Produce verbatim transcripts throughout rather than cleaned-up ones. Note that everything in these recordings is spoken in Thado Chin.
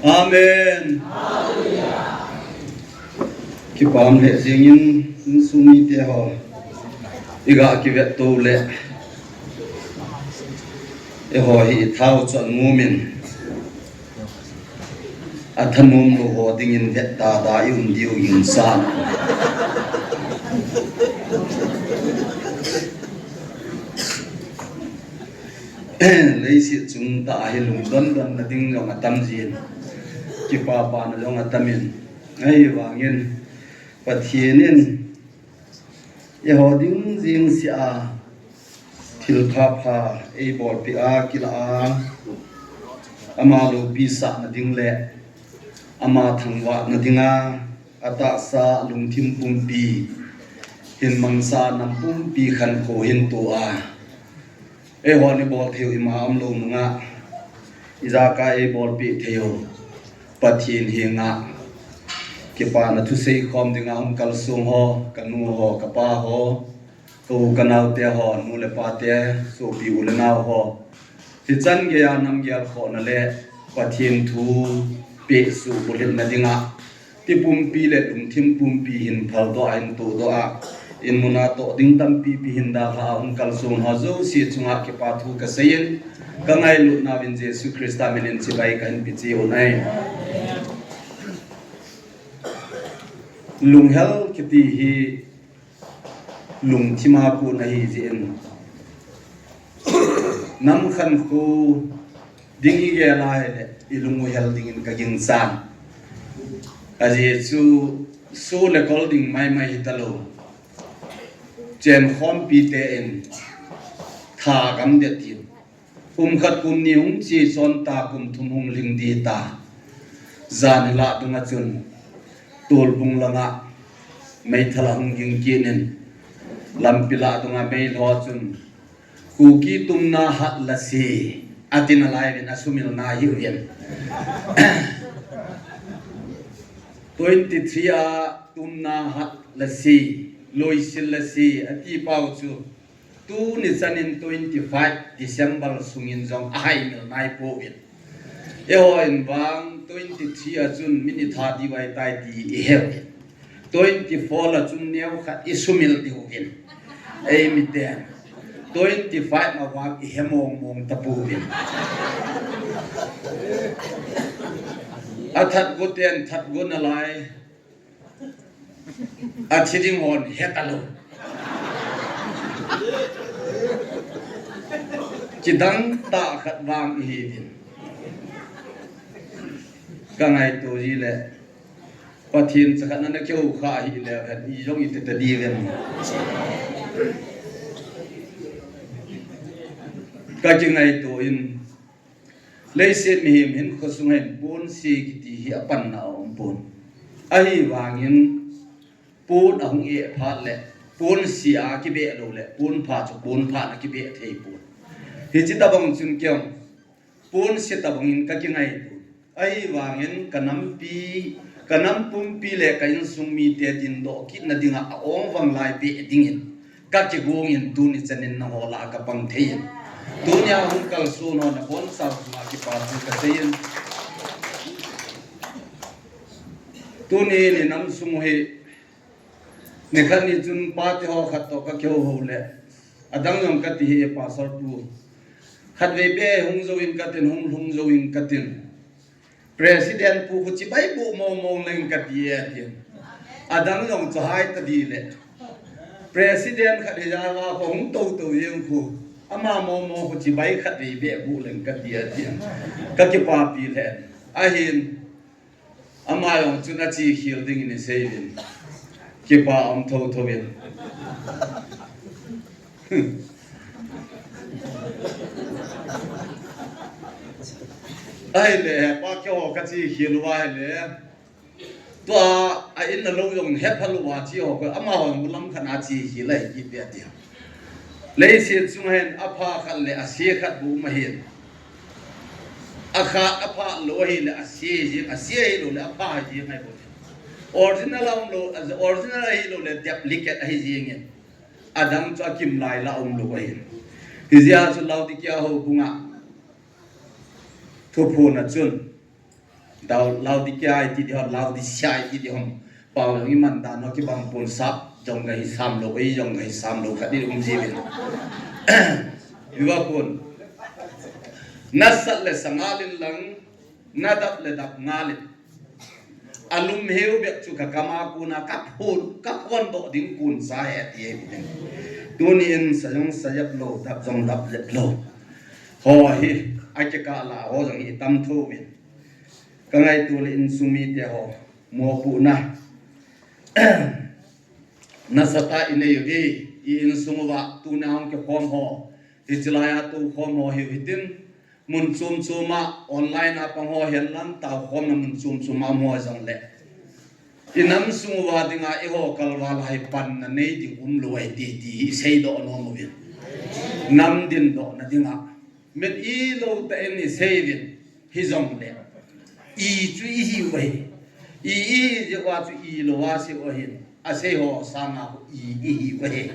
Amen. Kipah lheh jingin, insung mite ho, iga kivet to le, eiho hi ithao chon mumin, athanom lou ho dingin vet dada i um diu in san. Leiset chung tah a hi lungdon don na ding jong atam jin, kipah pah na jong atam in, ahivangin Pathen in eiho ding jing seh a, thil phapha eibolpeh a, kilah a, ama loupi sahna ding le ama thangvahna dinga atahsa lungthim pumpi hin mangcha nam pumpi khankho hin to a, eiho ni bol thei u ima umlou nunga, ijakai eibolpeh thei u Pathen henga kipana thusei khom dinga hung kalsong ho, kanu ho, kapa ho, ka u ka naote ho, nu le pate, sopi u le nao ho, hichan geiya nam gel khohna le Pathen thu peh suh bulhitna dinga, ti pumpi le lungthim pumpi hin phaldoh a, hin tohdoh a, in muna toh ding tampi pi hin dalha a hung kalsong ho jouse chunga kipa thu kaseiyin, ka ngailutna uvin Jesu Christa minin chibai kahin pe cheh u ahi. Lunghel kiti hi lungthim a kon ahi jeh in, nam khankho ding igel a hile, ilung u hel dingin ka ginchan. Ajeh chu, so le kol ding maimai hitalou, chenkhompi te in tha gamdet in, kum khat kum ni hung che chon ta, kum thum hung lhing ding ta, jan hilah dunga chun, Tolbung langa meithal ahung ging kit in, lampi lah dunga meilhou chun, Kuki tumna hat lasi, atin alai uvin, asumil na hiuvin. Twenty three a tumna hat lasi, loisil lasi, ati pau chu, tuni chanin twenty five December sungin jong ahaimil naipouvin. Eihon vang twenty three a chun min itha diu ahitai ti iheuvin. Twenty four a chun neokhat isumil diuvin. Eimiten. Twenty five a vang ihe mongmong tapouvin. Athat goten that go nalai. Athi ding hon hetalou. Chidang tah khat vang ihiuvin. Ka ngaito jile, Pathen chakhat na nakeu kha hile, ijong itete diuvin. Ka kingaito in, leiset mihem hin khosung hin ponse kiti hi apanna aumpon. Ahivangin pon ahung eh phat le, ponse a kibeh lou le, ponpha chu ponpha na kibeh theipon. Hichi tabang chun kei jong ponse tabangin ka kingaito. Ahivangin ka nampi, ka nam pumpi le ka insung mite dindoh kitna dinga aongvang lai beh dingin ka kigongin tuni chanin nangho lah a ka pang theiyin. Tunia hung kalson ho nabonchau chunga kipa thu kaseiyin. Tuni ni nam sung hi, nikhat ni chun pate ho khat toh ka kihou hou le, adang jong kati hi, Pastor pu, khatvei beh hung jouvin katin, hung lhung jouvin katin. President pu khu chibai boh mongmong leng kati e, atin. Adang jong chu hai tadi le, President khat hijanga khu hung toutou jeng khu, ama mongmong khu chibai khatvei beh boh leng kati e, atin. Ka kipapi lheh. Ahin, ama jong chun achekhel dingin iseiuvin. Kipa um thothouvin. Ahile, hepa, keiho kachekhel uva ahile, tua a in a lou jong hepha louva che ho, amaho jong lamkhat a chekhel ahi kit e, ati. Leiset chunga hin apha khat le ase khat bou um ahin. Akhat apha lou ahile ase jeng, ase ahilou le apha jeng ahibou. Original aum lou, original ahilou le duplicate ahi jengin. Adang chu akimlai lah aum lou ahin. Hijeh a chu Laodicea houbunga thuphon a chun, Dau Laodicea iti di hom, Laodicea iti di hom. Pau jong iman dan ho kibang pon, sap jong gahi sam lou, ei jong gahi sam lou khat in um jiuvin. Hiva pon. Nasat le sa ngal in lang, nadap le dap ngal in. Alum heu bep chu kakam a kona kaphon, kaphon doh ding kon sa ahi ati ahi. Tuni in sa jong sa jep lou, dap jong dap jep lou. Ho hi, akikah lah ho jong hi tam thou vin. Kangaito le insung mite ho, mopohna nasatah inei uve, i insung uva tuna hung kikhom ho, hiche laiya toukhom ho hiu hitin, mun chom chom a, online a pang ho hen lang, toukhomna mun chom chom a um ho jong le, i nam sung uva dinga eiho kalval a hi panna nei ding umlou ahi ti, ti hi seidoh nom uvin. Nam dindohna dinga. Mit ilou tah in isei uvin, hijongle. I chu ihiu ahi. I, ihi jeh uva chu ilou a sei u ahin. Asei ho sanga khu i, ihiu ahi.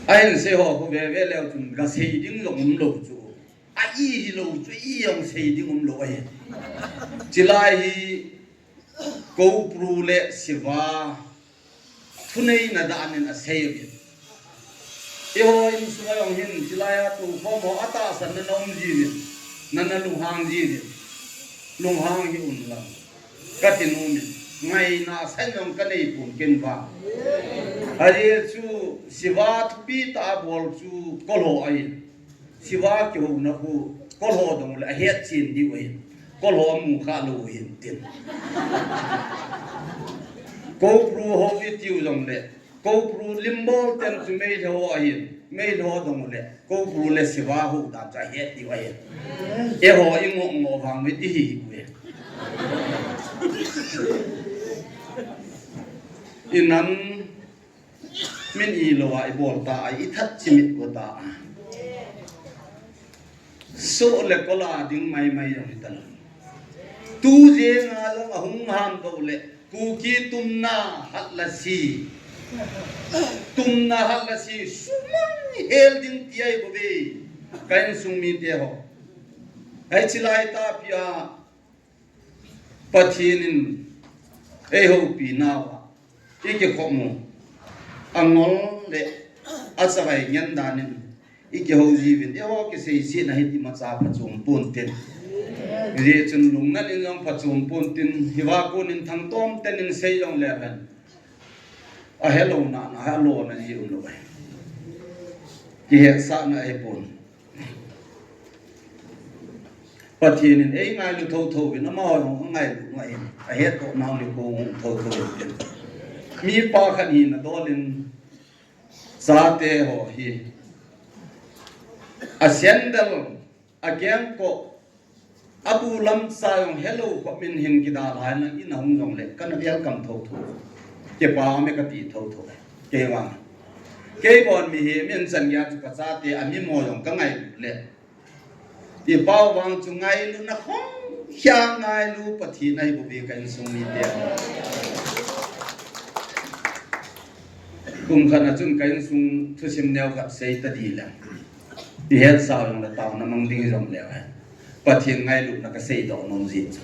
Ahin sei ho khu veve leu chun gasei ding jong umlou chu. A i hilou chu i jong sei ding umlou ahi. Chilai hi Koupru le Siva thuneina dan in asei uvin. Eiho insunga jong hin chilai a toukhom ho atahsan na na um jiuvin, na na lunghang jiuvin. Lunghang hih un lang, kati nom in, ngaina san jong kanei pon ken vang. Ajeh chu Siva thupi tah a bol chu kol ho ahin. Siva kihouna khu, kol ho dong le ahet chen diu ahin. Kol ho amu kha lou ahin tin. Koupru ho itiu jong le, Koupru limbol ten chu Meitei ho ahin. Meitei ho dong le, Koupru le Siva ho dan chu ahet diu ahin. Eiho ingoh ngoh vang mit ihi uve. Inam Min ilou a ibol ta a, ithat chimit go ta a. Soh le kol a ding maimai jong hitalou. Tu jenga jong ahung ham tou le, Kuki tumna hat la si. Tumna hat la si, sumang hel ding ti ahi bouve. Ka insung mite ho. Hiche lai tapi a, Pathen in eihoupi nauva, ikikhom u, angol le achavai ngen dan in, ikihou jiuvin, eiho kiseisetna hi imacha phachom pon tin. Hijeh chun lungnan in jong phachom pon tin, hiva kon in thangtom ten in sei jong le hen. Ahelou na, na, ahelou na ji umlou ahi. Kihetsahna ahipon. Pathen in eingailu thotho uvin, amaho jong angailu ngai in, ahettoh nau nikho thotho uvin. Mipa khat hina dol in chate ho hi, a sandal, a kengkoh, abu lamsa jong helou khop in hin kidalha in lang in ahung jong le, kana welcome thotho. Kipa ume kati thotho. Kei vang. Kei bon mihem in chan geiya chu kachate a mimo jong kangailu le. Ipa u vang chu ngailutna khong, hia ngailu Pathen ahi bouve ka insung mite. Kum khat a chun ka insung thusim neo khat sei ta di le. Ihet sao jong le taona mang ding jong le. Pathen ngailutna kasei doh nom jeh chu.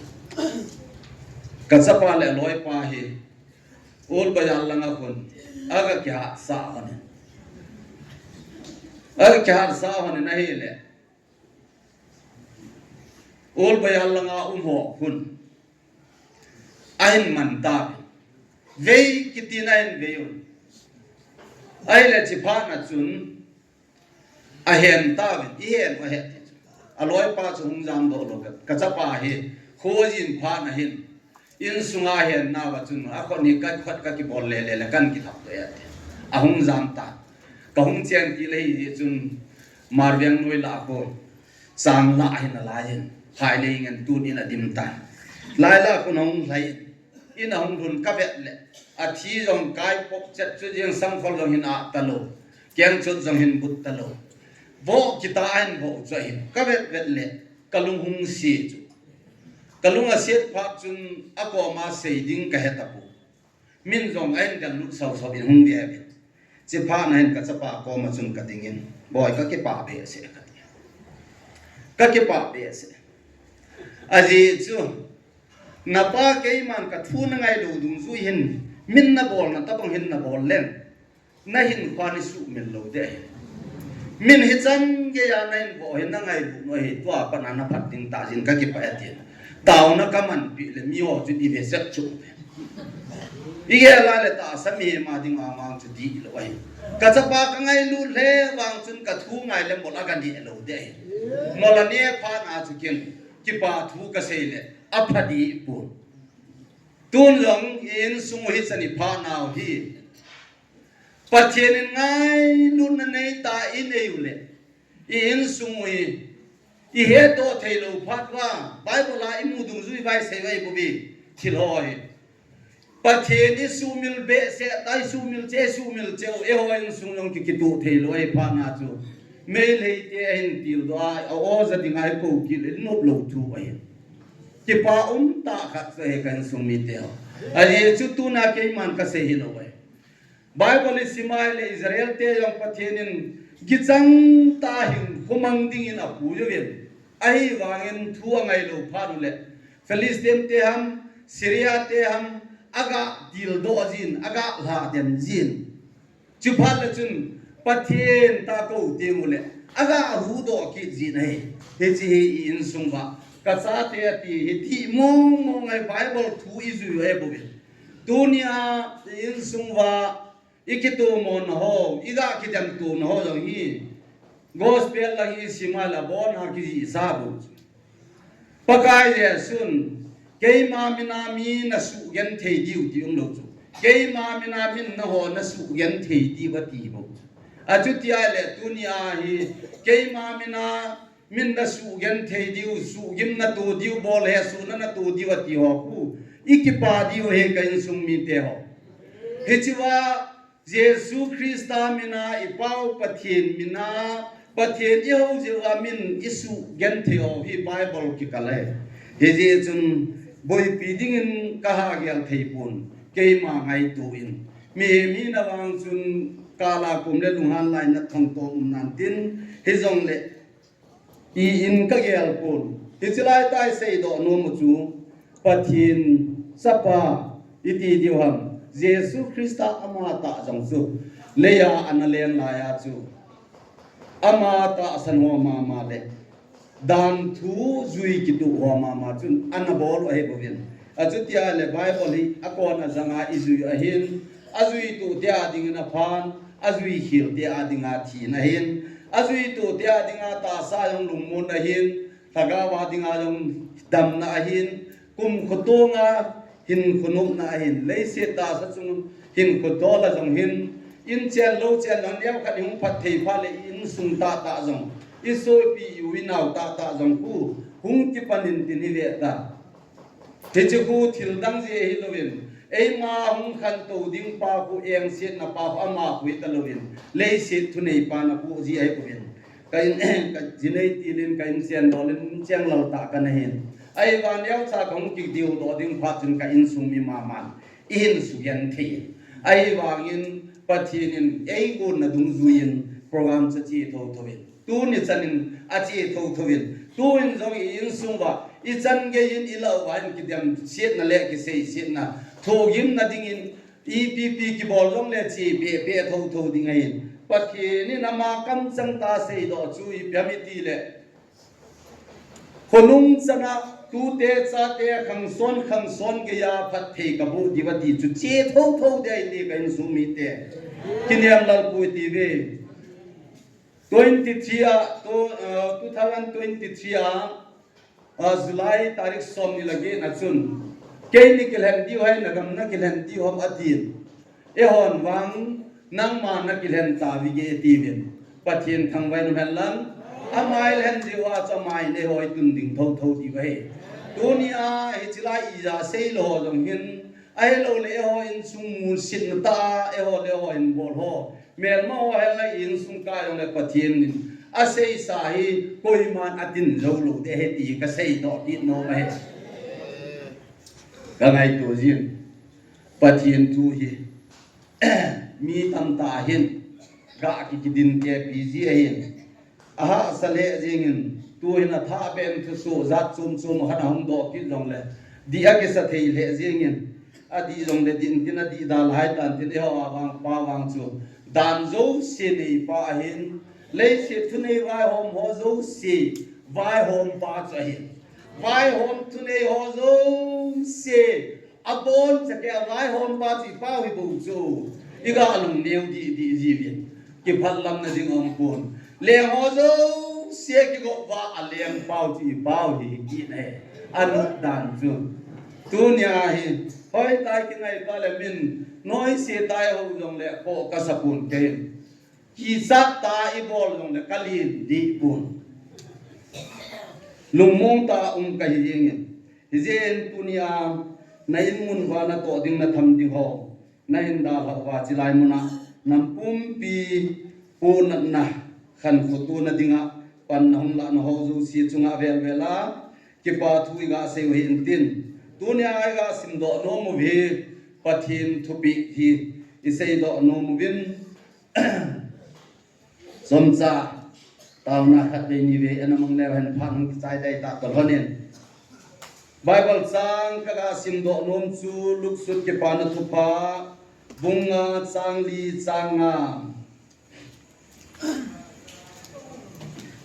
Kachapa le aloipa hi Ol Baiyal langa khun aga kihatsah hon in. Aga kihatsah hon in ahile. Ol Baiyal langa um ho khun ahin man tauvin. Vei kitin ahin vei un. Ahile chuphat na chun ahen tauvin, ihen u ahet ti chu. Aloipa chu hung jam doh lou. Kachapa hi, kho ajin phat na hin, insunga ahen nauva chun, akhut hi kakhut kakibol lele le kan kilhap doh e ati. Ahung jam tan. Kahung cheng kit le hijeh chun, Marveng noi lah a kon. Chang lah ahin alai in. Phailei ngen tun in adim tan. Lai lah a kon ahung lhai in. In ahung lhun kavet le, athi jong kai pok chet chu jeng sangkhol jong hin ah talou, kengchot jong hin but talou. Voh kita ahin voh chu ahin kavet vet le, kalung hung se chu. Kalung aset phat chun akoma sei ding kahe tapou. Min jong ahin galut sau sau in hung ve ve. Chiphat na hin kachapa koma chun kadingin, "Boi, kakipah behseh," kati. "Kakipah behseh. Ajeh chu, napa keiman kathu nangailou dungjui hin, min nabolna tabang hin nabol leng, nahinkhoa neisuhmil lou ding ahi. Min hichan geiya nahin vo hin nangailut u ahi, tua pat na naphat ding tah jin, kakipah e," atin. Taona kamanpeh le miho chun ivesat chu. Igel a le tahsa mihem a dinga vang chu dihlou ahi. Kachapa kangailut le vang chun kathu ngai le mol a kaneh lou ding ahi. Mol aneh phat na chu ken, kipa thu kasei le apha dehpon. Tun jong i insung u hichan iphat nau hi, Pathen in ngailutna neitah a inei u le, i insung u hi ihetdoh theilou phat uva, Bible a imu dungjui uva isei uva ibobi, thil ho hi. Pathen isuhmil behseh tah, isuhmil cheh, isuhmil cheh u, eiho insung jong ki, kitoh theilou ahiphat na chu, Meitei te ahin tildoh a, a-o ja dinga ikou kit le, nop lou thu ahi. Kipa umtah khat chu ahi ka insung mite ho. Ajeh chu tuna keiman kasei hilou ahi. Bible isim a ahile Israel te jong Pathen in kichang tah a hinkho mang dingin apui uvin. Ahivangin thu angailou phat u le, Philistine te ham, Syria te ham, aga tildoh jin, aga lhaden jin. Chuphat le chun Pathen tah kou teng u le, aga huhdoh kit jin ahi. Hiche hi i insung uva, kachate ati hi dih mong mong ahi, Bible thu ijui u ahi bouvin. Tunia i insung uva, ikitomo na ho, iga kidemto na ho jong hi, Gospel lang isim a le abon a kijihsa bou chu. Pakai Jesun, "Keima mina mi nasuhgenthei diu," ti umlou chu. "Keima mina min nangho nasuhgenthei diu," ati bou chu. Achuti ahile tunia hi, "Keima mina min nasuhgenthei diu, suhgim nato diu, bolhesohna nato diu," ati ho khu, ikipa diu ahi ka insung mite ho. Hichea Jesu Christa mina ipau Pathen mina, Pathen ihou jeh uva min isuhgenthei ho hi Bible kikal ahi. Hijeh chun boipi dingin kaha gel thei pon, keima ngaito in. Mihem hina vang chun kala kum le lunghan lainat thangtom um nan tin, hijongle i in kagel pon. Hiche laitah a iseidoh nom u chu, Pathen Chapa iti diu ham, Jesu Christa amatah jong chu, leiya ana len laiya chu, ama tahsan ho mama le, danthu jui kitoh ho mama chun ana bol u ahi bouvin. Achuti ahile Bible hi akon ajanga ijui u ahin, ajuitoh te a dingin aphan, ajuikhel te a dinga thina ahin, ajuitoh te a dinga tahsa jong lungmonna ahin, lhagao a dinga jong damna ahin, kumkho tonga hinkho nopna ahin, leiset tahsa chung hinkho tol a jong hin, in chen lou chen jong neokhat ihung phatthei phat le i insung tahtah jong, isopi iu inao tahtah jong khu hung kipan in tin hi ve ta. Hiche khu thil dang jeh ahilouvin, eima hung khantou ding pa khu, engsetna pa khu, ama khu hita louvin, leiset thunei pa na khu jeh ahi bouvin. Ka in, ka jinei tilin, ka in chen dolin, in cheng lal tah kana hin. Ahivang neocha kahung kideudoh ding phat chun ka insung mi maman ihin sugenthei. Ahivangin Pathen in eigonna dungjuiyin program chu ache thotho in. Tuni chanin ache thotho in. Tuin jong i insung uva, ichan geiyin ilah uva in kidemsetna le kiseisetna, thogimna dingin ipi pi kibol jongle che pehpeh thotho ding ahin. Pathen in ama kamchang tah a seidoh chu ipi ham itile, khonung chana tute chate khangson khangson geiya phatthei kaboh diu ati chu che thotho ding ahi ti ka insung mite. Kinem lal poi ti ve. Twenty-three a, to, uh, two thousand twenty-three a, uh, July tarik somni le get na chun, "Keini kilhen diu ahi, nagam na kilhen diu ham?" atin. "Eihon vang nangma nakilhen tauve," atiuvin. Pathen thangvah in umhen lang, ama ilhen diu a chu ama in eiho itun ding thotho diu ahi. Tunia hiche lai ija seilou ho jong hin, ahilouleh eiho insung musetna tah a eiho le eiho in bol ho, melma ho hen lang i insung kah jongle Pathen in aseisa hi koiman adin jou lou ding ahi ti kaseidoh kit nom ahi. Kangaito jin, Pathen thu hi Mi tamtah hin ga kikidin tepi ji ahin. Ahahsa lheh jingin, tuhin athah beh in thusoh jat chom chom khat ahung doh kit jongle, dih akisa thei lheh jingin, adih jongle dih intin adih dalhai tan tin, eiho a vang pa vang chu dan jouse neipa ahin, leiset thunei vaihom ho jouse vaihom pa chu ahin. Vaihom thunei ho jouse abonchauva vaihom pa chu ipa hi bou chu. Iga lungneo didi jiuvin. Kiphatlamna ding umpon. Leng ho jouse kigop uva aleng pa chu ipa hi kit ahi. Anop dan chu. Tunia hi. Hoitah kingai tale min. Noise tah ho jongle kho kasa pon kei. Kichat tah ibol jongle kalen deh pon. Lungmong tah a um kahi jengin. Hijeh in tunia na in mun uva natoh ding natham ding ho. Nahin dalhah uva chilai muna. Nampumpi ponatna khankho tona dinga. Panna hung lahna ho jouse chunga velvel a. Kipa thu iga seiu hintin. Tunia iga simdoh nomu hi. Pathen thupeh hi. Iseidoh nomu vin. Chomcha, taona khat vei ni vei, ana mang leu hen phat hung kichai dai ta tolhonin. Bible chang kaga simdoh nom chu Luke sut Kipana Thupha, bung nga chang li chang nga.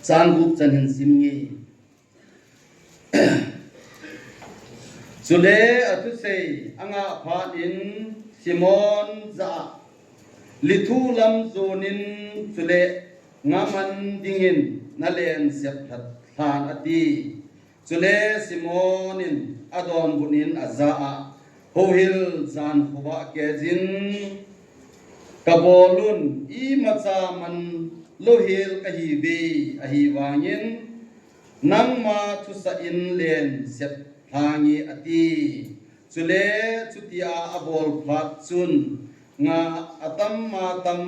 Chang gup chan hin sim nge. Chule athusei angah phat in Simon jah a, lithu lam jonin chule ngaman dingin nalen sep lhan ati. Chule Simon in adonbut in ajah a, houhil jan khovah kejin kabolun imacha man louhel kahiuve, ahivangin nangma thusah in len sep lhange ati. Chule chutia abol phat chun nga atam atam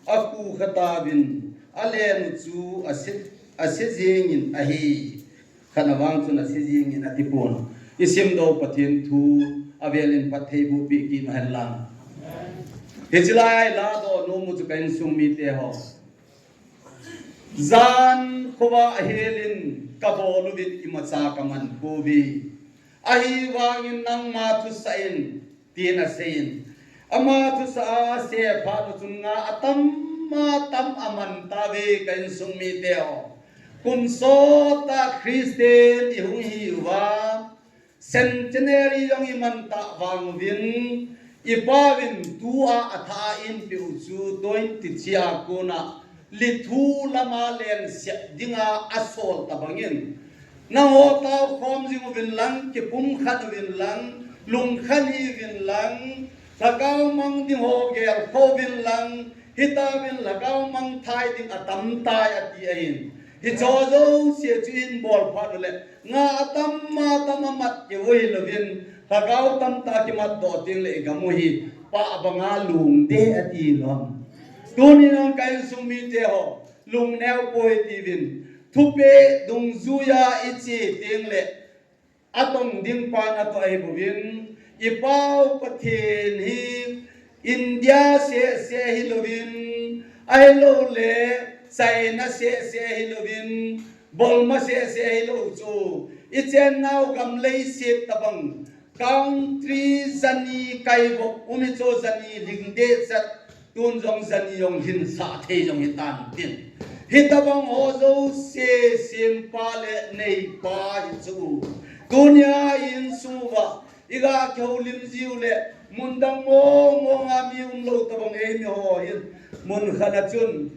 akhu khatauvin alen u chu ase, ase jingin ahi. Khat na vang chun ase jingin atipon. Isimdoh Pathen thu avelin phatthei boh peh kit hen lang. Hiche lai ladoh nomu chu ka insung mite ho. Jan khovah helin kabol uvin imacha kaman pouve. Ahivangin nangma thusah in, tin aseiyin. Ama thusah a ase phat u chun nga atam atam aman tauve ka insung mite ho. Kum sot a Christian ihung hiuva. Centenary jong iman tah vang uvin, ipa uvin tua athah a einpeh u chu twenty three a kona lithu lama len sep dinga asol tabangin. Nangho tao khom jing uvin lang, kipumkhat uvin lang, lungkhan hih uvin lang, lhagao mang ding ho gelkhoh uvin lang, hitauvin lhagao mang thai ding atam tai ati ahin. Hicho jouse chu ibol phat uleh, nga atam atam amat keu hilouvin, lhagao tamtah kimatdoh tengleh igam u hi pah banga lungdei ati lou. Tunin jong ka insung mite ho, lungneo poi tiuvin, thupeh dungjuia iche tengleh, atong ding pa natoh ahibouvin, ipau Pathen hi India seh seh hilouvin, ahilouleh China seh seh hilouvin, Burma seh seh hilou chu, ichennau gam leiset tabang, country jani kaibou um hichu, jani lhingdeh chat, tun jong jani jong lhinsah thei jong hitan tin. Hitabang ho jouse sempa le neipa hichu, tunia insung uva iga kihoulim jiu leh, mun dang mong monga mi umlou tabang eimi ho hin, mun khat a chun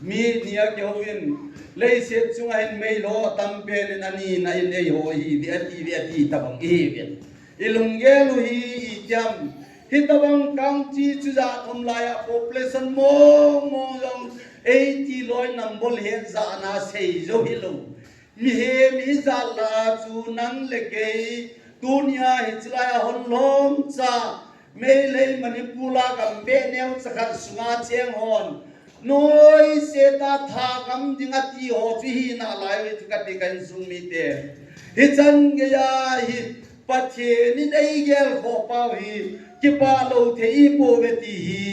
mi ni a kihouvin, leiset chunga hin meilhou atam pen in ani na in eiho ihiuve atiuve ati tabang ihiuvin. Ilunggel u hi itiham, hitabang country chujat um laiya population mong mong jong eighty loi number hetjahna seijou hilou. Mihem ijat lah a chu nang le kei, tunia hiche laiya hon lhomcha, Meitei Manipur a gambeh neocha khat sunga cheng hon, noise tah a thagam ding ati ho chu hina lai u chu kati ka insung mite. Hichan geiya hi Pathen in eigelkhoh pau hi kipah lou thei ipouve ti hi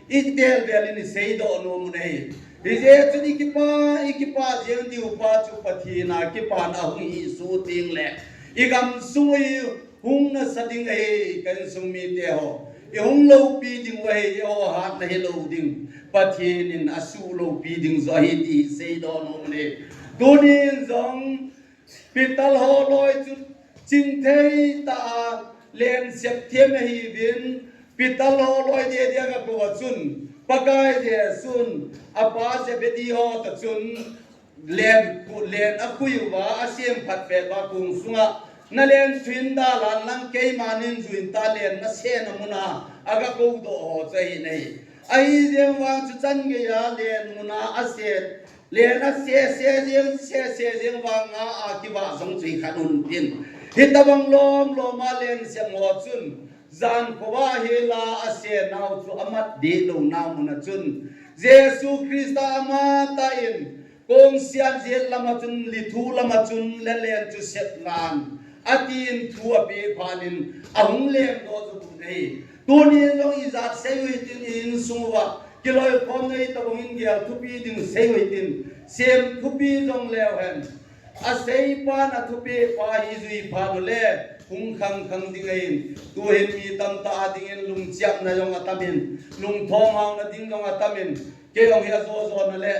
I vel vel in i seidoh nom u ahi. Hijeh chun i kipah, i kipah jeng diu pa chu Pathen a kipana hung hi suh teng le, i gamsung u hi hung nasa ding ahi, ka insung mite ho. I hung loupi ding u ahi, eiho hatna hilou ding. Pathen in asuh loupi ding joh ahi ti seidoh nom u ahi. Tunin jong Pital ho loi chu chingthei tah a len sep them ahiuvin, Pital ho loi dia dia gakou a chun, Pakai Jesun apa Zebedee ho toh chun len khu-, len akhui uva, asem phat pet uva kong sunga, nalen thuin dalhan lang keimanin juin ta, len nasena muna agakoudoh ho chu ahi nai. Ahijeng vang chu chan geiya len muna aset Len asese jeng, sese jeng vanga akivah jong chu hi khat un tin. Hitobang lom loma len sem ho chun, jan khovah hela asenau chu amat deh louna muna chun, Jesu Christa amatah in, kongsiat jet lama chun, lithu lama chun, le len chu sep ngan, atin thu apeh phat in, ahung lengdoh chu ahi. Tunin jong ijat sei u hitin, i insung uva kiloikhomna itobang in gel thupi ding sei u hitin, sem thupi jong leu hen. Aseipan athupeh pa hi jui phat uleh hung khang khang ding ahin. Tuhin mi tamtah a dingin lungchiapna jong atamin, lungthom haona ding jong atamin, kei jong hi ajo jona le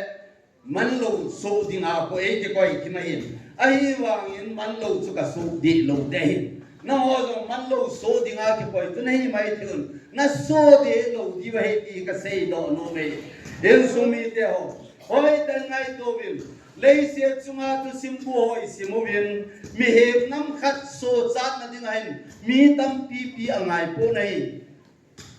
manlou soh dinga kho eikikoi thim ahin. Ahivangin manlou chu kasoh deh lou ding ahin. Nangho jong manlou soh dinga kikoi chu nahi mai thei un. Nasoh deh lou diu ahi ti kaseidoh nom e. Insung mite ho, hoitah in ngaito uvin. Leiset chunga thusim bu ho isim uvin. Mihem nam khat sochatna ding ahin mi tampi pi angai pon ahi.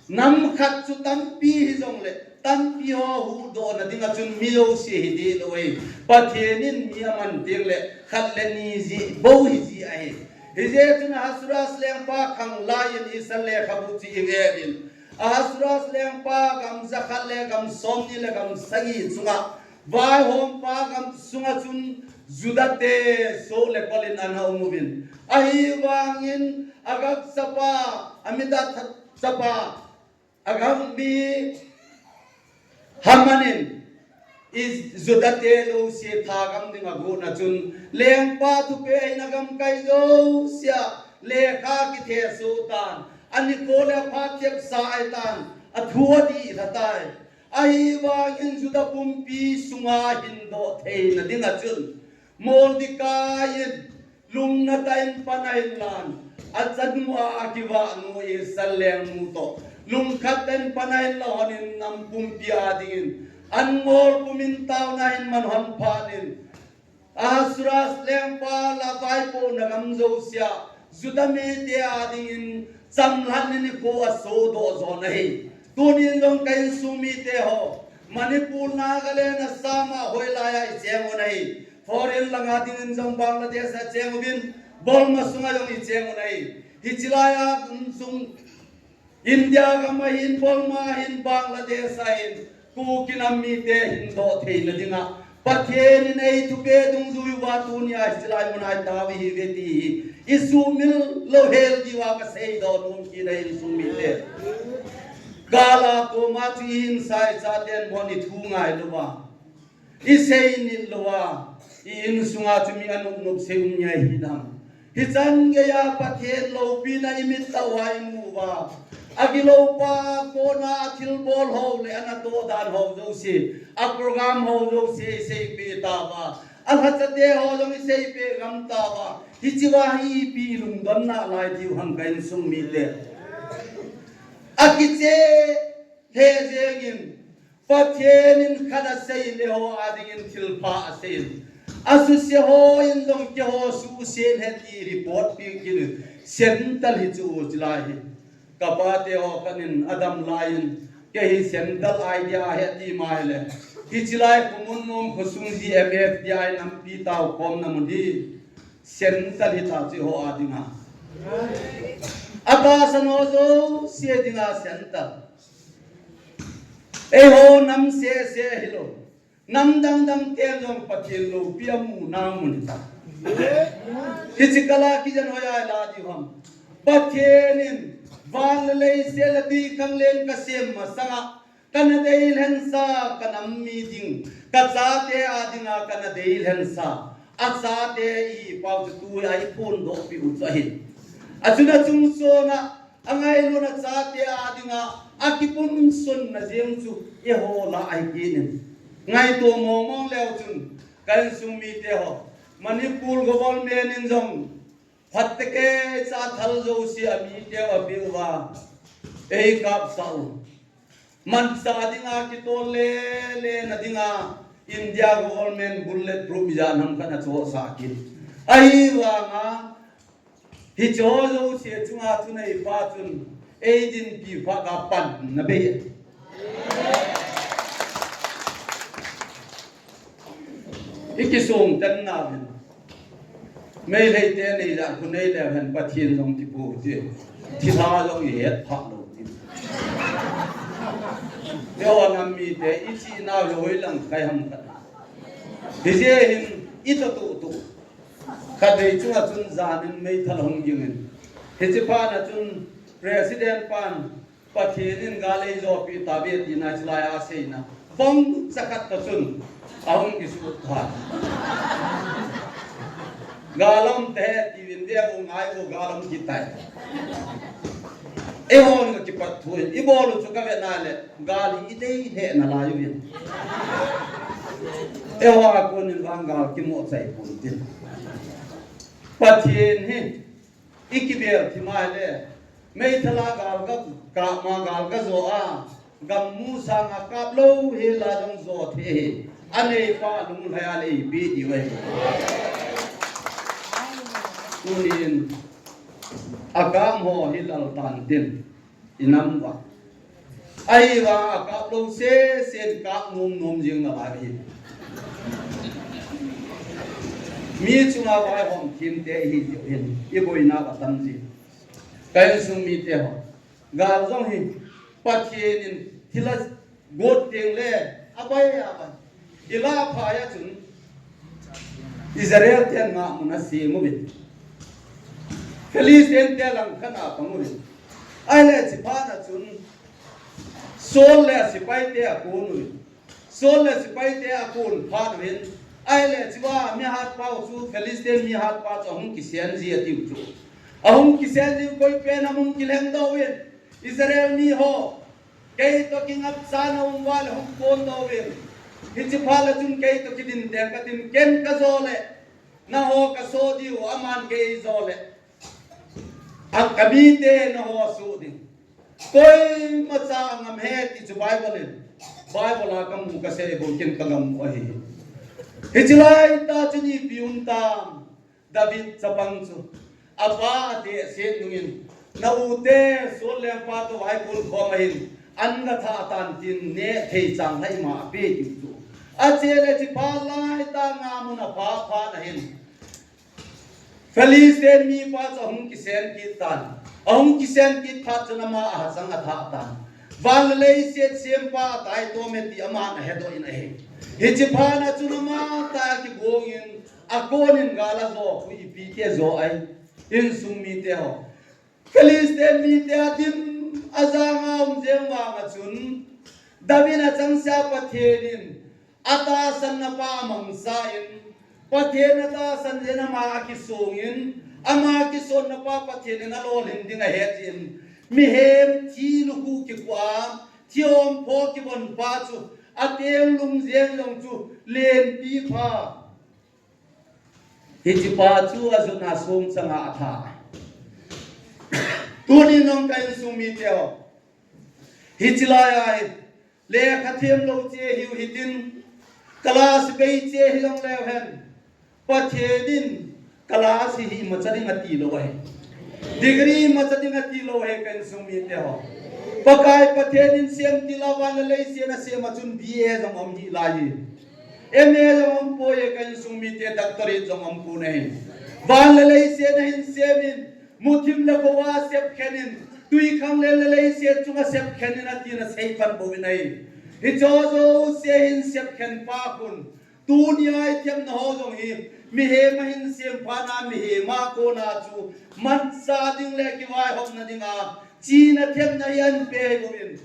Nam khat chu tampi hijongle, tampi ho huhdohna dinga chun mi jouse hi deh lou ahi. Pathen in mi aman teng le, khat le ni jeh bou hiji ahi. Hijeh chun Ahasuerus lengpa khang laiyin Esther lekhabu chu ive uvin. Ahasuerus lengpa gam jakhat le gam somni le gam sagi chunga vaihompa gam sunga chun Juda te soh le kol in ana um uvin. Ahivangin Agag chapa, Hammedatha chapa, Agag mi Haman in Is-, Juda te jouse thagam ding agot na chun, lengpa thupeh in agamkai jousea lekha kithesoh tan, anikho le aphat chepsa ahitan, athu adih lha tai. Ahivangin Juda pumpi sunga hindoh theina dinga chun, Mordecai in lungna tah in pan ahin lan, achanu a akivahnu Esther lengnu toh lungkhat tah in pan ahin la lhonin nam pumpi a dingin, an ngol pumin taona ahin man lhon phat in, Ahasuerus lengpa lah a vaipohna gam jousea, Juda mite a dingin chamlhatna nikho asohdoh jon ahi. Tunin jong ka insung mite ho, Manipur, Nagaland, Assam a hoilai a icheng u ahi. Foreign langa dingin jong Bangladesh a cheng uvin, Burma sunga jong icheng u ahi. Hiche lai a um sung India gam ahin, Burma ahin, Bangladesh ahin, Kuki nam mite hindoh theina dinga Pathen in eithupeh dungjui uva tunia hiche lai muna itao ihiuve ti hi isuhmil louhel diuva kaseidoh nom kit e insung mite. Kala koma chu ihinsa ichaten bon ithu ngailouva, isei nit louva, i insunga chu mi anop nop sei um ngai hidam. Hichan geiya Pathen loupina imit tah uva imu uva, agilou pa kona athilbol ho le anatoh dan ho jouse, aprogram ho jouse iseipeh tauva, alhachate ho jong iseipeh ngam tauva, hichea hi ipi ilungdon nalai diu ham ka insung mite. Akiche lheh jengin, Pathen in khat asei le ho a dingin thilpha asei in. Asuse hon jong keiho suse in hiti report pi kit in. Central hi chu chilai hi. Kapate ho khat in adam laiyin, kei hi central idea ahi ati mai le, hiche lai khomun nom khosung ji M F D I nampi taokhomna mun hi central hita chu eiho a dinga. Atahsan ho jouse dinga central. Eiho nam sese hilou, nam dang dang ten jong Pathen loupi amu nau mun hita. Hiche kala kijen hoiya ila diu ham. Pathen in van le leiset le twikhanglen kasem masanga, Kana deilhensa, kanam mi ding, kachate a dinga kana deilhensa, achate i pau chu tua iphondoh piu chu ahi. Achun achung sona angailuna chate a dinga akipunsonna jeng chu eiho lah ahi kit in. Ngaito mongmong leu chun, ka insung mite ho, Manipur government in jong phatecha thal jouse amite u apeh uva, eikapsah u. Manchah dinga kitol lele na dinga India government bullet proof ijat ham khat achohsah kit. Ahivanga hiche jouse chunga thuneipa chun eidinpi phat a panna bei. Ikisong tan nauvin. Meitei te nei jat khu nei leu hen Pathen jong kipu ti. Thilha jong ihet phah lou ti. Eiho nam mite ichi nau hoilang kai ham khat. Hijeh hin itoh tuh tuh. Khatvei chunga chun janin meithal hung gingin. Hiche phat a chun President pan Pathen in gal eijopi tave tina chulai a aseina. Bongcha khat toh chun ahung kisut tha. Gal um te tiuvin ve u ngai u gal um kit tai. Eihon kakipat thu in, ibol u chu kave nale, gal hi idei lheh nalai uvin. Eiho a konin vang gal kimo chai pon tin. Pathen hi ikivel thim a le, meithal a gal kakap ma gal kajo a, gam mu sanga kap lou hel a jong jo thei hi. Aneipa lunglhai a le ipi diu ahi. Tunin akap ho hi lal tan tin. Inam uva. Ahivang akap lou sesen kap nom nom jing nalai hi. Mi chunga vaihom thim te ihi jeh hin iboina va tam ji. Ka insung mite ho. Gal jong hi Pathen in thilha got teng le abai abai. Ilah phai a chun Israel ten ngahmun asem uvin. Philistine te langkhat a pang uvin. Ahile hiche phat a chun Saul le sepai te akon uvin. Saul le sepai te akon phat uvin. Ahile hichea mi hatpa u chu Philistine mi hatpa chu ahung kisen ji atiu chu. Ahung kisen ji koi pen a hung kilhengdoh uvin. Israel mi ho. Kei toh kingapcha na um uva le hung kondoh uvin. Hiche phat le chun kei toh kidin teng katin ken kajo le. Nangho kaso diu aman kei jo le. A kamite nangho aso ding. Koimacha angam he ti chu Bible in. Bible a kamu kasei bou ken kagam u ahi. Hiche laitah chun ipi um tam. David chapang chu apa atehset nungin, na u te Saul lengpa toh vaikon khom ahin, an gathah tan tin neh thei chang lhai ma ape diu chu. Achele hiche phat laitah ngahmun apha phat ahin, Philistine mipa chu ahung kisen kit tan. Ahung kisen kit phat chun ama ahachang athah tan. Van le leiset sempa ataitom e ti aman ahedoh in ahi. Hiche phat a chun ama tah a kigong in, akonin gal ajo khu ipi ti ajo ai. Insung mite ho. Philistine mite adim ajang a um jeng vang a chun, David achangseh a Pathen in atahsanna pa amangcha in, Pathen atahsan jeh in ama akisong in, ama kisonna pa Pathen in alolhin ding ahet in, mihem thi lukhuh kikhuh a, thi ompho kivon pa chu, ateng lung jeng jong chu lenpi pha. Hiche pa chu ajona song changa atha. Tuni nong ka insung mite ho. Hiche lai a hi, lekha them lou che hiu hitin, class bei che hijongleu hen, Pathen in class hi imacha ding ati lou ahi. Degree imacha ding ati lou ahi ka insung mite ho. Pakai Pathen in sem til a van le leiset asem a chun B A jong um hih lai hi. M A jong umpoi e, ka insung mite doctorate jong umpon ahi. Van le leiset ahin sem in, muthim le kho a sepkhen in, twikhanglen le leiset chunga sepkhen in atin asei pan bou in ahi. Hiche jouse hin sepkhen pa khun, tuni a ithemna ho jong hi, mihem ahin sem phat na mihem a kona chu, manchah ding le kivaihopna dinga, chihna themna hi ahin pe hi bou in.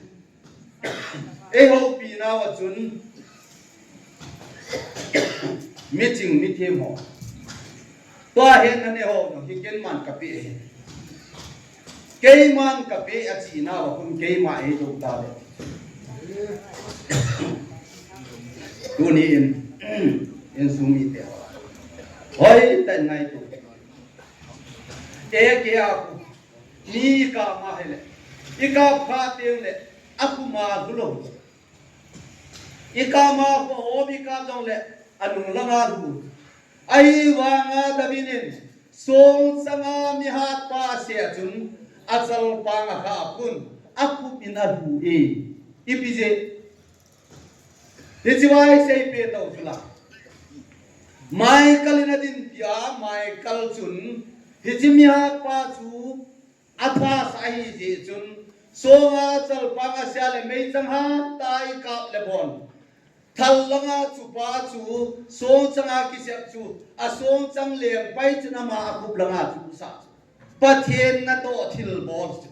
Ei houpi nau a chun, miching mithem ho. Tua hin na ne ho, no, hi ken man ka pe hi. Keiman ka pe a chi nau a kun keima ei do ta le. Tuni in, insung mite ho. Hoi, tan ngai tu. E ke a ku. Ni ka ma hele. I ka pha teng le. A ku ma lu lo. I kama pa hom i kap jongle, anung langa lu. Ahivanga David in, songchanga mihatpa asei chun, achalpang akha a pun, akhup in alu e. Ipi jeh. Hiche vai sei pe tau chula. Michal in adin pia, Michal chun, hiche mihatpa chu, aphasah ahi jeh chun, songa chalpang asei le meichang hat a i kap le bon. Thal langa chupa chu, songchanga kisep chu, asongchang lengpai chun ama akhup langa chu sah chu. Pathen natoh thilbol chu.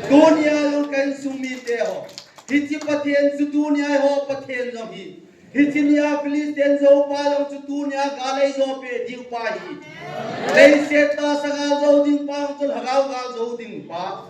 Tunia jong ka insung mite ho. Hiche Pathen chu tunia eiho Pathen jong hi. Hiche nia Philistine joupa jong chu tunia gal ei jou pe ding pa hi. Leiset tahsa gal jou ding pa jong chu lhagao gal jou ding pa.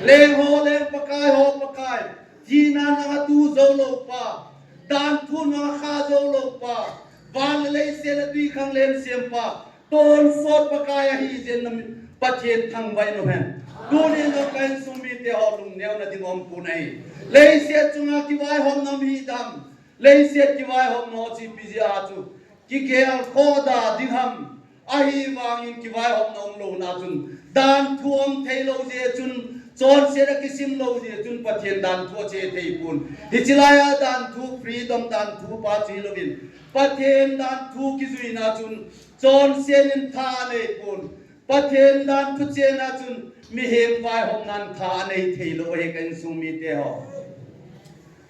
Leng ho leng Pakai ho Pakai. Thina nanga tu jou lou pa. Danthu nanga kha jou lou pa. Van le leiset le twikhanglen sem pa. Tonsot Pakai ahi jeh in Pathen thangvah in um hen. Tunin jong ka insung mite ho lungneo na ding um pon ahi. Leiset chunga kivaihom na um hi dam. Leiset kivaihom na ho chu ipi jeh a chu. Kigel khoh da ding ham. Ahivangin kivaihom na um lou na chun. Danthu um thei lou jeh chun. Chonset a kisim lou jeh chun Pathen danthu ache thei pon. Hiche laia danthu freedom danthu pa chu hi louvin. Pathen danthu kijui na chun. Chonset in tha anei pon. Pathen danthu chena chun mihem vaihomnan tha anei thei lou ahi ka insung mite ho.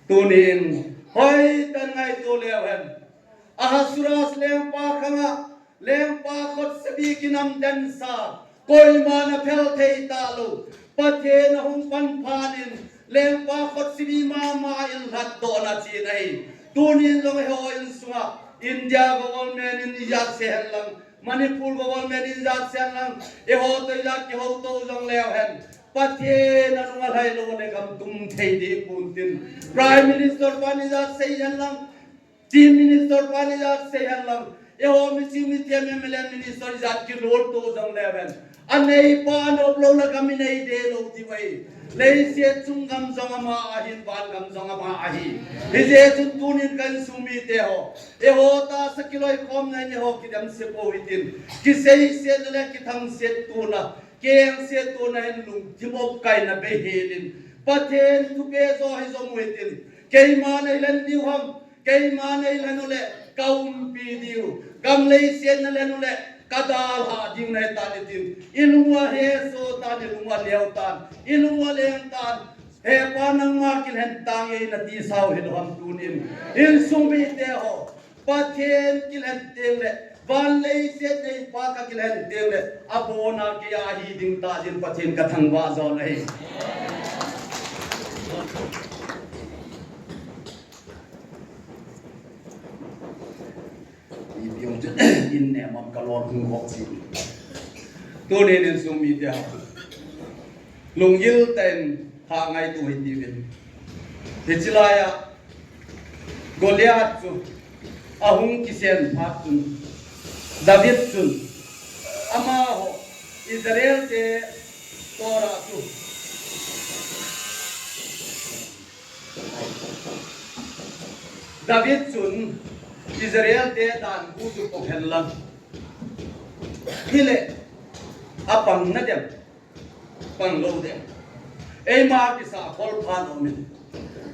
Tunin, hoitah in ngaito leu hen. Ahasuerus lengpa khanga, lengpa khutsabi kinamdensa, koiman aphel thei talou. Pathen ahung pan phat in, lengpa khutsabi mama in lhatdohna achen ahi. Tunin jong eiho insunga, India government in ijat sei hen lang, Manipur government in ijat sei hen lang, eiho toh ijat kihouto jong leu hen. Pathen anung alhai lou le gam tum thei ding pon tin. Prime Minister pan ijat sei hen lang, Chief Minister pan ijat sei hen lang, eiho miching mithem M L A Minister ijat kilolto jong leu hen. Aneipa anop lou le gam inei deh lou ti vai. Leiset chung gam jong ama ahin, van gam jong ama ahi. Hijeh chun tunin ka insung mite ho. Eiho tahsa kiloikhomna in eiho kidemse pou hitin. Kiseisetna le kithangset tona, kengset tona in lungthim opkaina beihel in. Pathen thupeh jo hi jom u hitin. Keiman eilhen diu ham, keiman eilhen u le, ka umpi diu. Gam leiset na lhen u le, ka dalha diu nahi tan hitin. I lung u ahesoh tan, i lung u aleo tan, i lung u aleng tan. He Pa, nangma kilhen tange nati sau hilou ham tunin. Insung mite ho. Pathen kilhen teng le, van leiset neipa ka kilhen teng le, abona keiya ahi ding tah jeh in Pathen ka thangvah jo ahi. Ipi jong chu, in ne mam ka lol hung hok si. Tunin insung mite ho. Lunggil tah in ha ngaito hiti uvin. Hiche laia Goliath chu ahung kisen phat chun David chun amaho Israel te tora chu David chun Israel te danbu chu pong hen lang. Hile apang na dem. Pang lou dem. Eima kisa khol phat aumin.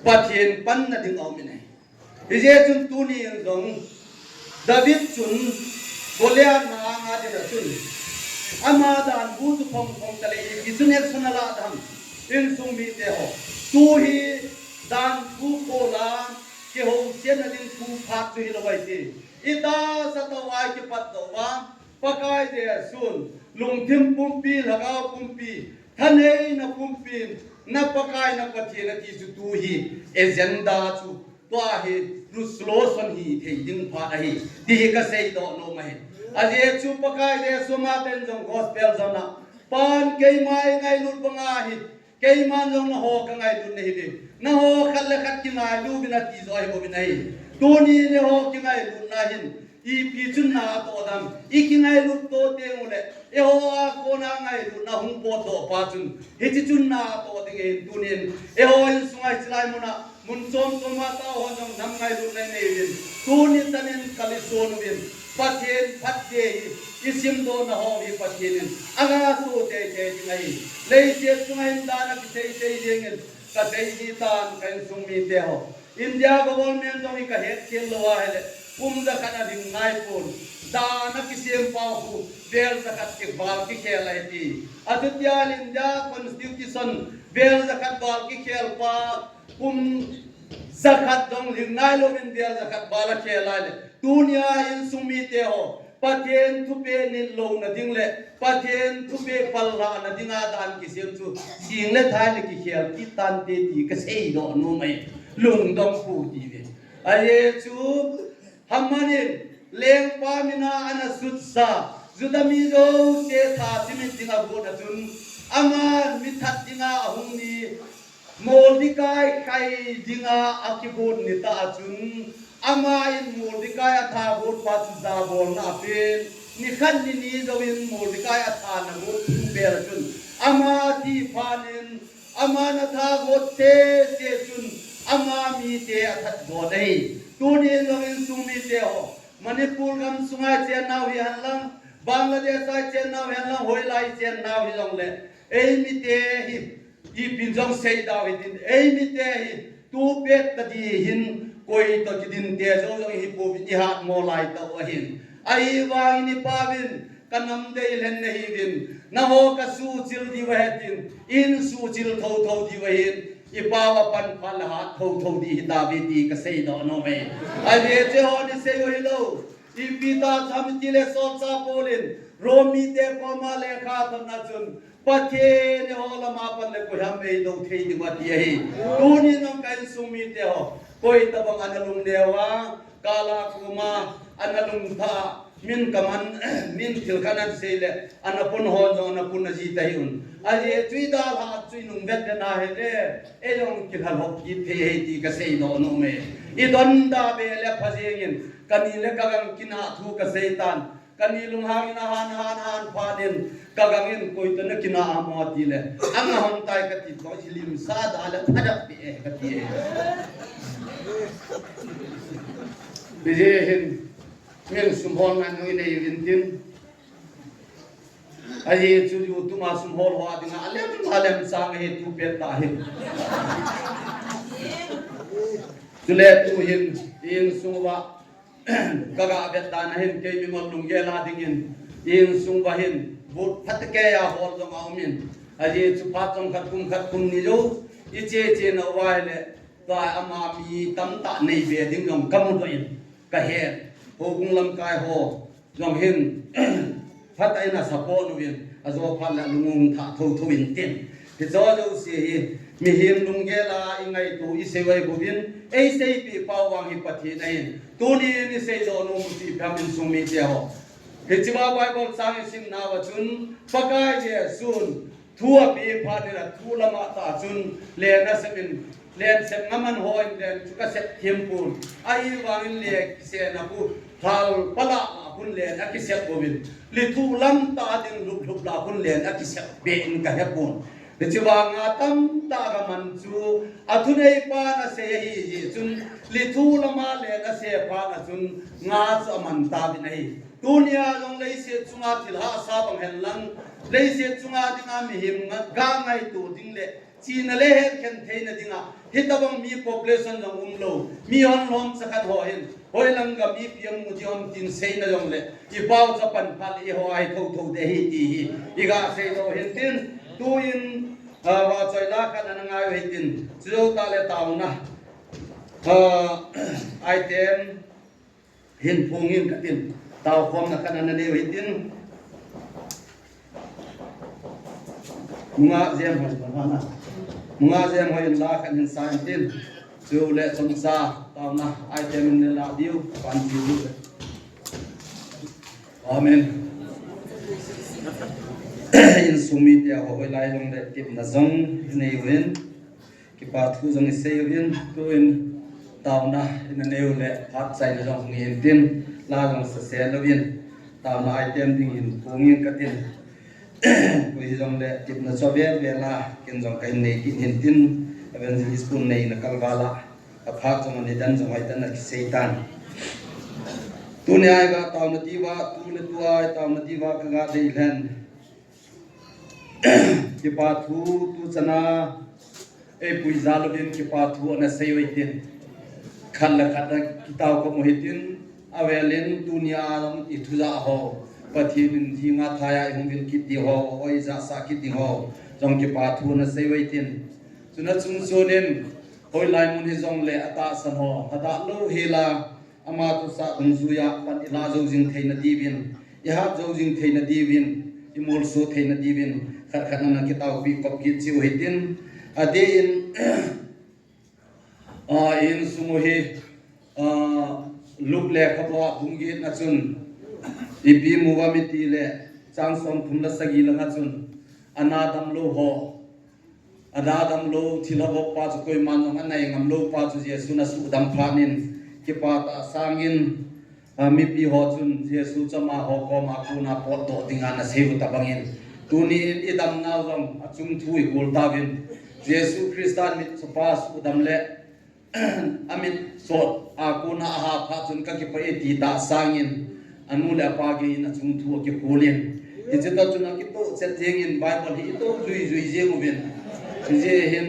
Pathen panna ding aumin ahi. Hijeh chun tunin jong David chun Goliath na anga dinga chun ama danbu chu phong phong taleh ipi chun action ala dam. Insung mite ho. Tu hi danbu khola kihousetna ding thu phat chu hilou ahi ti. Itahsa toh a kipat doh uva, Pakai Jesun, lungthim pumpi, lhagao pumpi, thaneina pumpin, Na Pakai na Pathen ati chu tu hi agenda chu, tua hi resolution hithei ding phat ahi, ti hi kasei doh nom ahi. Ajeh chu Pakai Jesu ama pen jong gospel jong a, Pan, keima eingailut banga hi, keiman jong nangho kangailutna ahi ve. Nangho khat le khat kingailu uvin ati joh ahi bouvin ahi. Tuni nangho kingailutna hin ipi chun na atoh dem? I kingailut to teng uleh, eiho a kona ngailutna hung potdoh pa chun, hiche chun na atoh ding ahin. Tunin eiho insunga hiche lai muna mun chom choma tao hon jong nam ngailutna inei uvin, tuni tanin kalison uvin, Pathen phatthei hi isimdohna ho hi Pathen in aga soh teitei ding ahi. Leiset chunga hin dan akisei sei dingin kasei ji tan, ka insung mite ho. India government jong hi kahet khel lou ahile, kum jakhat alhing naipon, dan akisem pau khu vel jakhat kival kikhel ahi ti. Achutia India Constitution vel jakhat val kikhel pa, kum jakhat jong lhing nailouvin vel jakhat val akhel ahile, tunia insung mite ho, Pathen thupeh nit louna ding le Pathen thupeh pallhahna dinga dan kisem chu, sing le thai le kikhel kit tante ti kasei doh nom ahi, lungdong pou tive. Ajeh chu Haman in lengpa mina ana sutsa, Juda mi jouse tha simit dinga got a chun, ama mithat dinga ahung ni, Mordekai khai dinga akigot nitah a chun, ama in Mordekai atha got pa chu jabolna apen, nikhat nini jouvin Mordekai athana got thupeh a chun, ama thi phat in, aman atha got sese chun, ama mite athat got ahi. Tunin jong insung mite ho, Manipur gam sunga ichennau hihen lang, Bangladesh a ichennau hihen lang, hoilai ichennau hijongle, eimite hi, ipin jong seidau hitin, eimite hi tupet tadi hin, koi toh kidinte jou jong hipouvin, ihatmo laitah u ahin. Ahivangin ipauvin, kanam dei lhen nahiuvin, nangho kasuhchil diu ahi tin, insuhchil thouthou diu ahin, ipau apan phat le hat thouthou ding hitauve ti kasei doh nom e. Ajeh chu eiho nisei u hilou. Ipi ti ham itile solchah Paul in Rom mite koma lekha athotna chun, Pathen eiho lama pan le koiham eidou thei diu ati ahi. Tunin jong ka insung mite ho, koi tabang ana lungneo a, kala koma ana lungthah, min kaman, min thil khat ana sei le, ana pun hon jong ana pun aji tahih un. Ajeh chu idalhah chu inung vet le nahile, eijong kilhalhop kit thei ahi ti kasei doh nom e. Idonda be le pha jengin, kani le kagang kinah thu kasei tan. Kani lunghangin ahan, ahan, ahan phat in, kagangin koi toh nakinah ham atile, anga hon tai kati toh, hilim sa da le phadap pi e kati e. Hijeh hin, min sum hol ngan hoi nei uvin tin. Ajeh chu YouTube a sum hol ho dinga alem, alem sang ahi, tupet tah hin. Chule tuhin, insung uva, kaga vet dan ahin, kei mingol lunggel a dingin, insung uva hin, vote phatecha hol jong aumin. Ajeh chu phat chomkhat kum khat kum ni jou, iche che nauva ahile, tua ama mi tamtah neibe ding jong kamudoh in, kahet. Houbung lamkai ho jong hin, phatah in asupport uvin, ajo phat le alung ung thah thouthou intin. Hiche jouse hi, mihem lunggel a ingaito, isei u ahi bouvin, eiseipeh pau vang hi Pathen ahin. Tunin isei doh nom u chu ipi ham insung mite ho. Hichea Bible chang isimnauva chun, Pakai Jesun thu apeh phat in athu lama tah chun len asep in, len sep ngaman hon len chu kasep thempon. Ahivangin len kisepna khu, lhal pala a khun len akisep bouvin, lithuh lam tah ding lhuplhup la khun len akisep be in kahepon. Hiche vanga tamtah kaman chu, athuneipan asei ahi jeh chun, lithuh lama len asep phat a chun, nga chu aman tauvin ahi. Tunia jong leiset chunga thil hahsa bang hen lang, leiset chunga dinga mihem nga, ga ngaito ding le, chihna le hetkhen theina dinga, hitabang mi population jong umlou, mi hon lhomcha khat ho hin, hoilang gam ipi amu ding ham tin seina jongle, ipao chu apan phat le eiho ahi thouthou ding ahi ti hi, iga seidoh u hintin, tuin, ah, vachoi la khat ana ngai u hitin, chujou tah le taona, ah, item, hin phung in katin, taokhomna khat ana nei u hitin. Nungah jem hoi bang hana. Nga jem hoi in la khat hin sa intin. Chule chomcha taona item in la diu, pan diu. Amen. Insung mite ho hoilai jongle tipna jong nei uvin, kipa thu jong isei uvin, tuin taona ina nei u le phat chaina jong hung intin, la jong sese louvin, taona item ding in kong in katin. Koi hijongle tipna chu avel vel a, ken jong kahin nei kit hintin, evangelist pun neina kalval a, aphat jong ani dan jong hoitah in akisei tan. Tunia iga taona diuva, tu le tua i taona diuva kaga dei lhen. Kipa thu tuchana eipui jal uvin kipa thu ana sei u hitin. Khat le khat akitao khom u hitin, avel in tunia jong i thu jah ho, Pathen in jing a thai a ihung vil kit ding ho, oi jahsah kit ding ho jong kipa thu ana sei u hitin. Chuna chungchon in, hoilai mun hijongle atahsan ho, adah lou hel a, ama thusah dungjuia pan ilah jou jing theina diuvin, ihat jou jing theina diuvin, imolso theina diuvin, khat khat in ana kitaopi khom kit cheh u hitin, adeh in, a, insung u hi, a, Luke lekhabu a bung get na chun, ipi mu uvam itile, chang somthum le sagi langa chun, ana damlou ho, ada damlou, thilha vop pa chu koiman jong anai ngam lou pa chu Jesun asuhdam phat in, kipa tah sangin, a, mipi ho chun Jesu chu amaho koma kona potdoh dinga ana sei u tobangin, tuni in idamnau jong achung thu ihol tauvin, Jesu Christa mitchopa suhdam le amit sot a kona aha phat chun kakipah e ti tah sangin, anu le apa gei in achung thu akikholin. Hiche toh chun akitoh chet jengin Bible hi itoh jui jui jeng uvin. Hijeh hin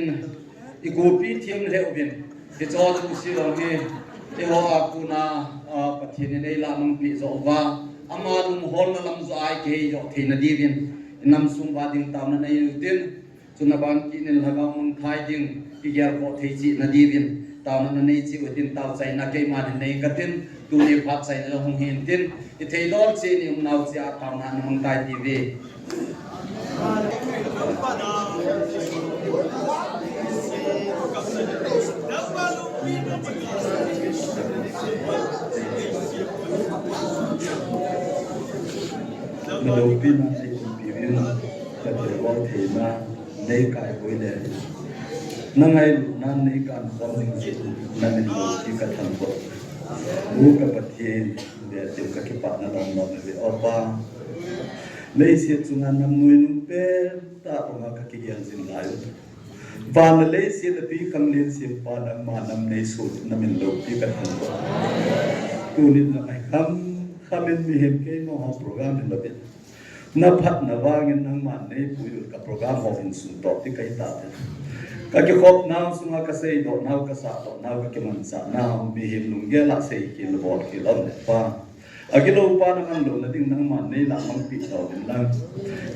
ikopi them lheh uvin. Hiche ho jouse jong hi, eiho a kona, a, Pathen in eilahmang peh joh uva, ama lungholna lam joh a ikihei joh theina diuvin, inam sung uva ding taona nei u hitin. Chuna ban kit in lhagao mangthai ding, kigelkhoh thei cheh na diuvin, taona nanei cheh u hitin, taochaina keiman hin nei katin, tuni phat chaina jong hung hintin, ithei dol cheh ni um nau cheh a taona namang tai tiuve. Naloupina nei umpi uvin, kathilbol theina nei kai hoi le, nangailutna nei kan khom ding cheh in namin loupi kathanpoi. U ka Pathen, beh cheh in kakipana lom lom uve O Pa. Leiset chunga nam nuinung pentah banga kakigel jing lai u. Van le leiset a twikhanglen sempa nangma nam neisoh namin loupi kathanpoi. Tunin nangai kham khamin mihem keima ho program hin lopin, naphatna vangin nangman neipui un ka program ho hin sungtoh ti kahi tah te. Kakikhopnau sunga kaseidohnau, kasahdohnau, kakimanchahnau, mihem lunggel a seikhel le bolkhel aum le Pa, agilou pa naman louna ding nangman neilahmang peh tauvin lang.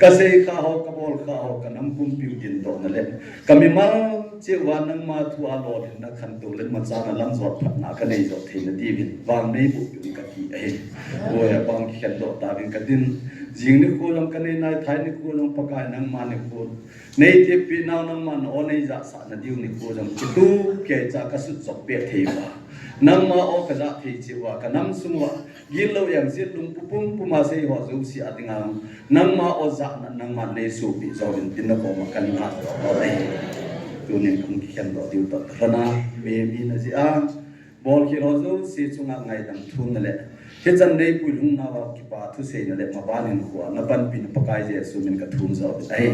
Kaseikha ho, kabolkha ho, kanam pumpiu dindohna le kamimal cheh uva nangma thu a lolhinna khantou le machana lamjot phatna kanei joh theina diuvin vang neiboh peh un kati ahi. Oi, abang kikhendoh tauvin katin, jing nikho jong kanei nai, thai nikho jong Pakai nangma nikho, neiteppi nau nangman o neijahsahna diu nikho jong kitu keicha kasut jop peh thei uva, nangma o kajah thei cheh uva, kanam sung uva gitlou jeng jeh lungput pumpuma sei ho jouse a dinga nangma o jahna nangman neisohpeh jouvin tin nakoma kahin ngatdoh ahi. Tunin kahung kikhendoh diu toh lhona, mihem hina jeh a bolkhel ho jouse chunga ngaidam thumna le hichan neipui lhungnauva kipa thuseina le maban hinkhoa napanpina Pakai Jesu min kathum jouvin ahi.